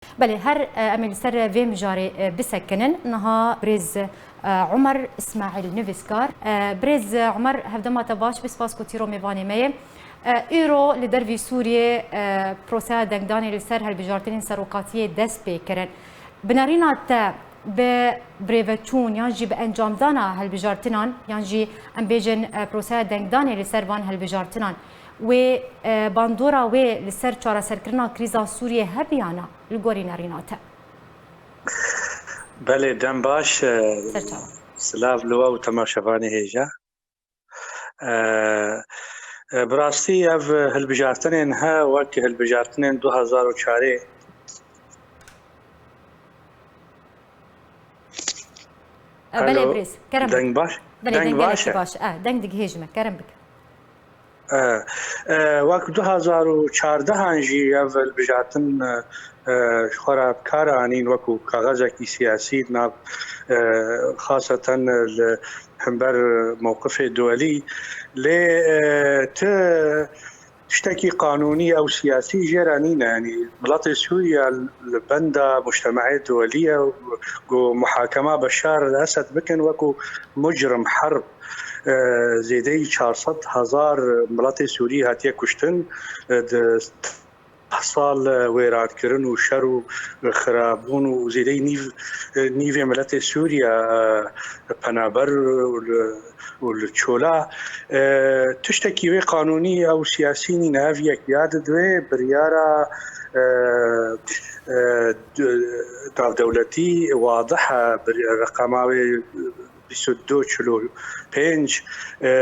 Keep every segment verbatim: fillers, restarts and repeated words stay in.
Belê, her, e, em ê li ser vê mijarê, e, bisekinin. Niha birêz, e, Omer Îsmaîl, nivîskar. E, birêz, e, Omer, hevdema te baş, bi spas ku tîro mêvanê me ye. E, îro li dervî Sûriyê, e, proseya dengdanê li ser hilbijartinên serokatiyê dest pê kirin. Bi nerîna te bi birêveçûn yan jî bi encamdana hilbijartinan yan jî em bêjin, e, proseya dengdanê li ser van hilbijartinan wê, e, bandora wê li ser çareserkirina krîza Sûriyê hebiya na li gorî nerîna te? Belê, dem baş, e, Serçawa. Silav li we û temaşevanê hêja. E, e, bi rastî ev hilbijartinên he wek hilbijartinên du hezar û çarê. E, belê, Alo, birêz, kerem bik. Deng baş? Belê, Deng deng baş gelekî e? Baş. E, deng digihêjime, kerem bik. E, e, wek du hezar û çardehan jî ev hilbijartin, e, e, ji xwe re bi kar anîn wekû kaxezekî siyasî di nav, e, xaseten li hember mewqifê duwelî. Lê, e, ti tiştekî qanûnî ew siyasî jê re nîne. Yanî miletê Sûriye li benda mujtemeyê duwelî ye ku muhakema Beşar Esed bikin wekû mujrim herb. E, zêdeyî çar sed hezar miletê Sûrî hatiye kuştin. E, di sal, e, wêrankirin û şer û xirabûn û zêdeyî nîv, e, nîvê miletê Sûriye, e, penaber û li, û li çola. E, tiştekî wê qanûnî ew siyasî nîne, ev yek ya di divê biryara, e, e, d-, navdewletî wadih e, bir-, reqema wê bîst û du çil û pênc, e,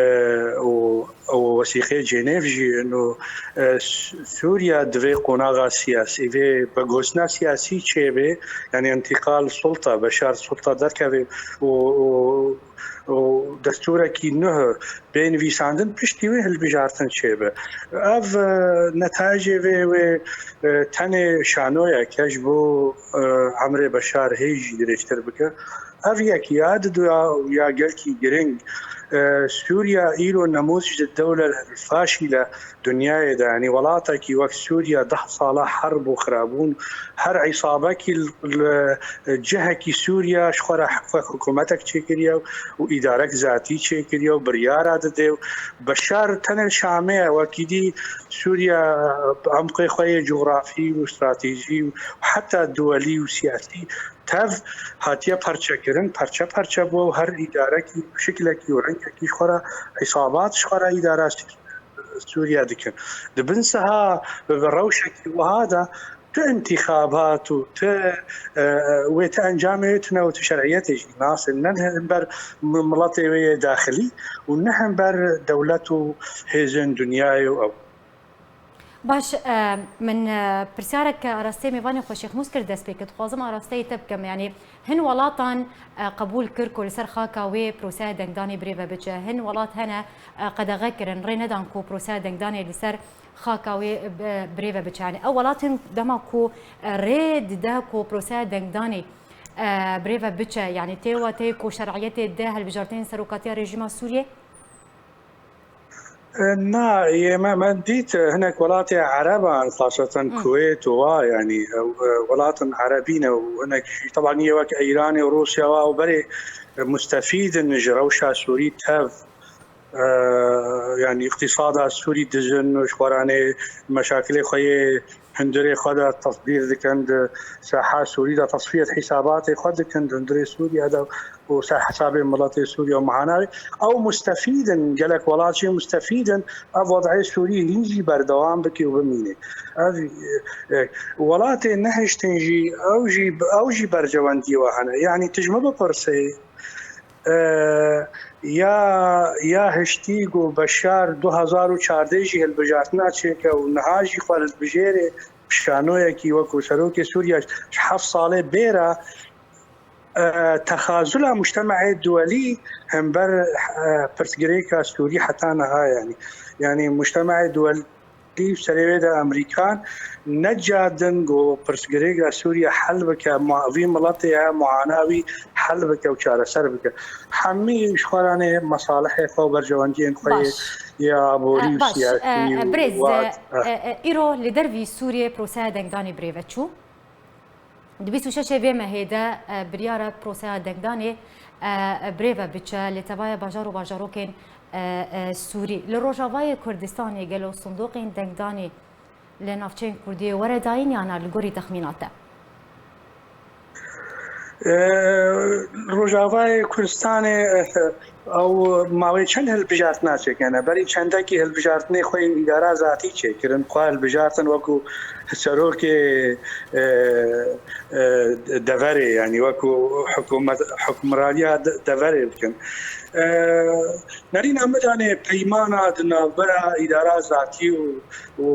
û, û wesîqeyê Cenêv jî, û, e, Sû-, Sûriye di vê qonaxa siyasî, vê vegotina siyasî çêbe, yanî întiqal sulta, Beşar sulta derkeve û, û, û destûrekî nuh bê nivîsandin, piştî wê hilbijartin çêbe. Ev, e, netayecê vê, wê, e, tenê şanoyek e ji bo, e, emrê Beşar hê jî dirêjtir bike. Ev yek ya di duya ya gelkî giring. E, Sûriya îro nemûzc di dewle faşîle dinyayê de, yanî welatekî wek Sûriya deh sala herb û xirabûn, her îsabekî li, li cihekî Sûriya ji xwe re wek hikûmetek çêkiriye û îdarek zatî çêkiriye û biryara dide û Beşar tenê Şamê ye, wekî dî Sûriya bi emqê xwe yê cografî û stratejî û heta duwelî û siyasî tev hatiye parçekirin, parçe parçe bû û her îdarekî şiklekî û rengekî ji xwe re îsabat ji xwe re îdara Sû-, Sûriye dikin. Di bin siha bi, bi rewşekî wiha de tu întîxabat û tu, e, e, wê tu encamê wê tune û tu şer'iyetê jî nasên, ne hember mi-, miletê wê yê daxilî û ne hember dewlet û hêzên dinyayê û ew. Baş, e, min, e, pirsyarek arasteyê mêvanê xwe Şêx Mûs kir dest pê kir. Dixwazim arasteyê te bikim. Yanî hin welatan, e, qebûl kir ku li ser xaka wê proseya dengdanê birêve biçe. Hin welat hene, e, qedexe kirin, rê nedan ku proseya dengdanê li ser xaka wê, e, birêve biçe. Yanî ew welat hin dema ku, e, rê dide ku proseya dengdanê, e, birêve biçe, yanî tê wateyê ku şer'iyetê de hilbijartinên serokatiya rejîma Sûriyê? Na, yê me, me dît, hinek welatê Ereban, xaseten Hı. Kuwêt û wa, yanî, e, welatên Erebî ne û hinek jî, teban yê wek Îranê û Rûsya wa û berê, e, mustefîd in ji rewşa Sûrî tev, e, yanî îqtîsada Sûrî dijin û ji xwe re anê meşakilê xwe yê hundirê xwe de tesdîr dikin, di saha Sûrî de tesfiyet hîsabatê xwe dikin, di hundirê Sûriye de û ser hesabê miletê Sûriye û mehana wê. Ew mustefîd in, gelek welat jî mustefîd in, ev wed'ê Sûrî hîn jî berdewam bike û bimîne. Ev, e, e, welatê nehiştin jî, ew jî, ew jî berjewendiyê we hene. Yanî tu ji min bipirsê, e, ya, ya hiştî ku Beşar du hezar û çardeh jî hilbijartina çêke û niha jî xwe li bijêrê şanoyekî wekû serokê Sûriye ji heft salê bêra, e, texazula mujtema'ê duwelî hember, e, pirsgirêka Sûrî heta niha, yanî, yanî mujtema'ê duwelî û serê wê de Amerîkan neca din ku pirsgirêka Sûriye hel bike, ma-, vî miletê ya muana wî hel bike û çareser bike. Hemî ji xwe re anê mesalihê xwe û berjewendiyên xwe yê, Baş. yê aborî E, û baş. siyasî E, e, û birêz, wa-, e, e, e, îro li dervî Sûriyê proseya dengdanê birêve çû? Di bîst û şeş vê mehê de, e, biryara proseya dengdanê, e, e, birêve biçe li tevaya bajar û bajarokên, e, e, Sûrî. Li Rojavayê Kurdistanê gelo sindoqên dengdanê li navçeyên Kurdiyê were dayîn yana li gorî texmîna te? E, Rojavayê Kurdistanê, e, ew mawê çend hilbijartina çêkene. Berî çendekî hilbijartinê xwe îdara zatî çêkirin. Xwe hilbijartin wekû serokê, e, e, deverê, yanî wekû hikûmet, hikûmraniya de-, deverê bikin. E, Nerîna min danê peymana di navbera îdara zatî û, û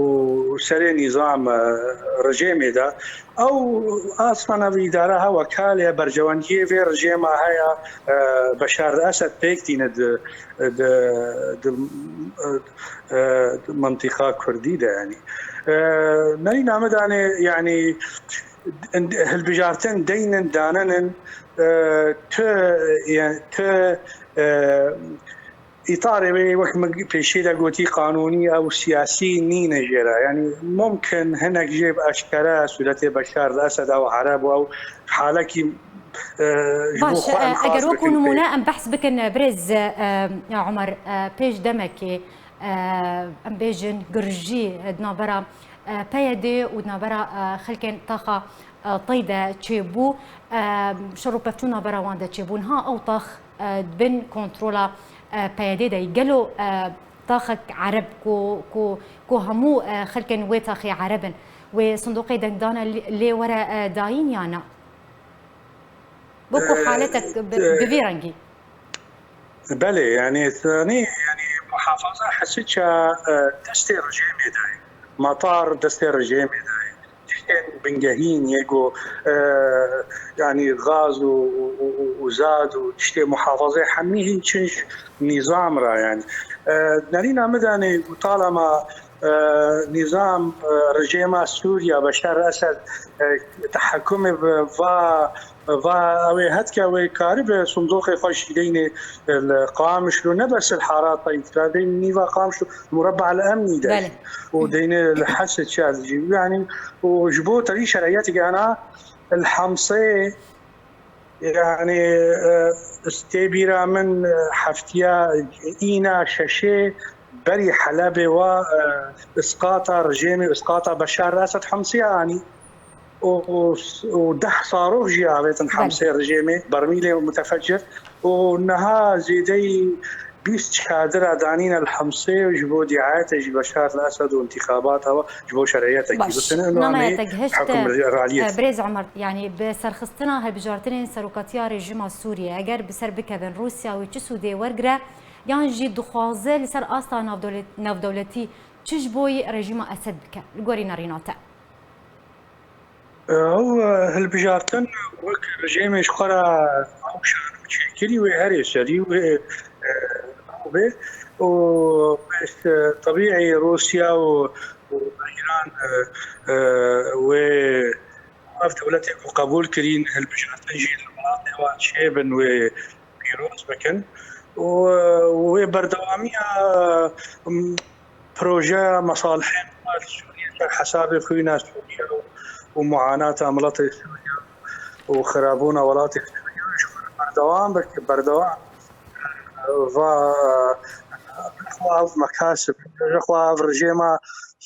serê nîzam, e, rejêmê de. Ew aslan ev îdare hewa kalê berjewendiyê vê rejêma heye, e, Beşar Esed pêk tîne di, di, di, e, di mintiqa Kurdî de, yanî. E, Nerîna min danê, yanî, hilbijartin deynin, daninin, e, tu, yani, tu, e, îtarê wê, wek min pêşî de gotî, qanûnî ew siyasî nîne jê re. Yanî mumkin hinek jê bi eşkere sûretê Beşar Esed ew Ereb û ew halekî, e, ji bo Baş, xwe e, em eger xas wekû bikin pê. Nimûne em behs bikin, e, birêz, e, e, Omer, e, pêş demekê, e, em bêjin girjî, e, di navbera, e, P Y D û di navbera, e, xelkên taxa, e, Tey de çêbû, e, şer û pevçûn navbera wan de çêbû. Niha ew tax, e, di bin kontrola, e, P Y D de ye. Gelo, e, taxek Ereb ku, ku, ku hemû, e, xelkên wê taxê Ereb in, wê sindoqê dengdana lê, lê were, e, dayîn ya na? Wekû E, haletek bi, e, bi vî rengî. Belê, yanî, tanî, yanî, muhafaza Hesiça, e, destê rejêmê de ye. Matar destê rejêmê de ye. Tiştên bingehîn yê ku, e, yanî, gaz û, û, û, û, û zad û tiştê muhafazê hemî hîn çin ji nîzam re, yanî. E, Nerîna min danê û talama, e, nîzam, e, rejêma Sûriya, Beşar Esed, e, tehekumê bi va, va ew ê hetke wê karibe sindoqê xwe jî deynê, e, li Qamişlo, ne bes li Hara Teyf, deynê nîva Qamişlo, Mureba el Emnî de Belê. Û deynê li Hesed şer jî. Yanî, û ji bo tevî şer'iyetê gehna li Hemsê, yanî, e, stê bîra min, e, heftiya îna şeşê berî Helebê wa, e, isqata rejêmê, isqata Beşar Esed Hemsê anî. û, û, û deh sarox jî avêtin Belê. Hemsê rejêmê, bermîlê mutefecir. Û niha zêdeyî bîst çadira danîne li Hemsê ji bo dîayetê ji Beşar el Esed û intixabata we ji bo şer'iyetekî Baş, bikine. Ino namaya em ê te gihişt, hukm e, raliyet. Birêz Omer, yanî bi serxistina hilbijartinên serokatiya rejîma Sûriyê, eger bi ser bikevin, Rûsya wê çi sûdê wergire, yan jî dixwaze li ser asta navdewlet-, navdewletî çi ji bo rejîma Esed bike? Li gorî nerîna te. Ew, e, hilbijartin wek rejêmê ji xwe re ew şano çêkirî wê herê serî wê, e, ew bê û wê, e, tebîî Rûsya û, û Îran, e, e, wê ev dewletê ku qebûl kirîn hilbijartin jî li welatê wan çêbin wê pîroz bikin û, e, wê berdewamiya, em, projeya mesalihên xwe li Sûriyê ser hesabê xwîna Sûriye û, û muanata miletê Sûriye û xirabûna welatê Sûriye ji xwe re berdewam bike, berdewam. Va, xwe ev mekasib, xwe ev rejêma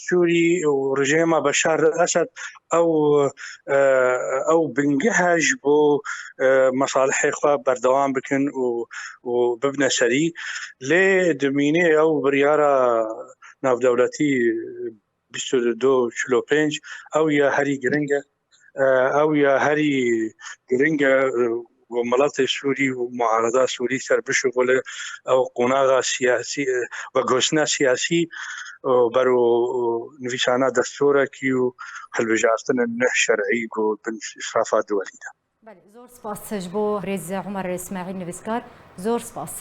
Sûrî û rejêma Beşar Esed ew, e, ew bingeh e ji bo, e, mesalihê xwe berdewam bikin û, û bibine serî. Lê dimînê ew biryara navdewletî bîst û du çil û pênc, ew ya herî giring e. E, ew ya herî giring e, e, ku miletê Sûrî û muarada Sûrî ser bişuxule, ew qonaxa siyasî, e, veguhestina siyasî, e, bero, e, nivîsana desturekî û hilbijartinên neh şer'î ku bin îşrafa duwelî de. Belê, zor spas ji bo birêz Omer Îsmaîl nivîskar. Zor spas.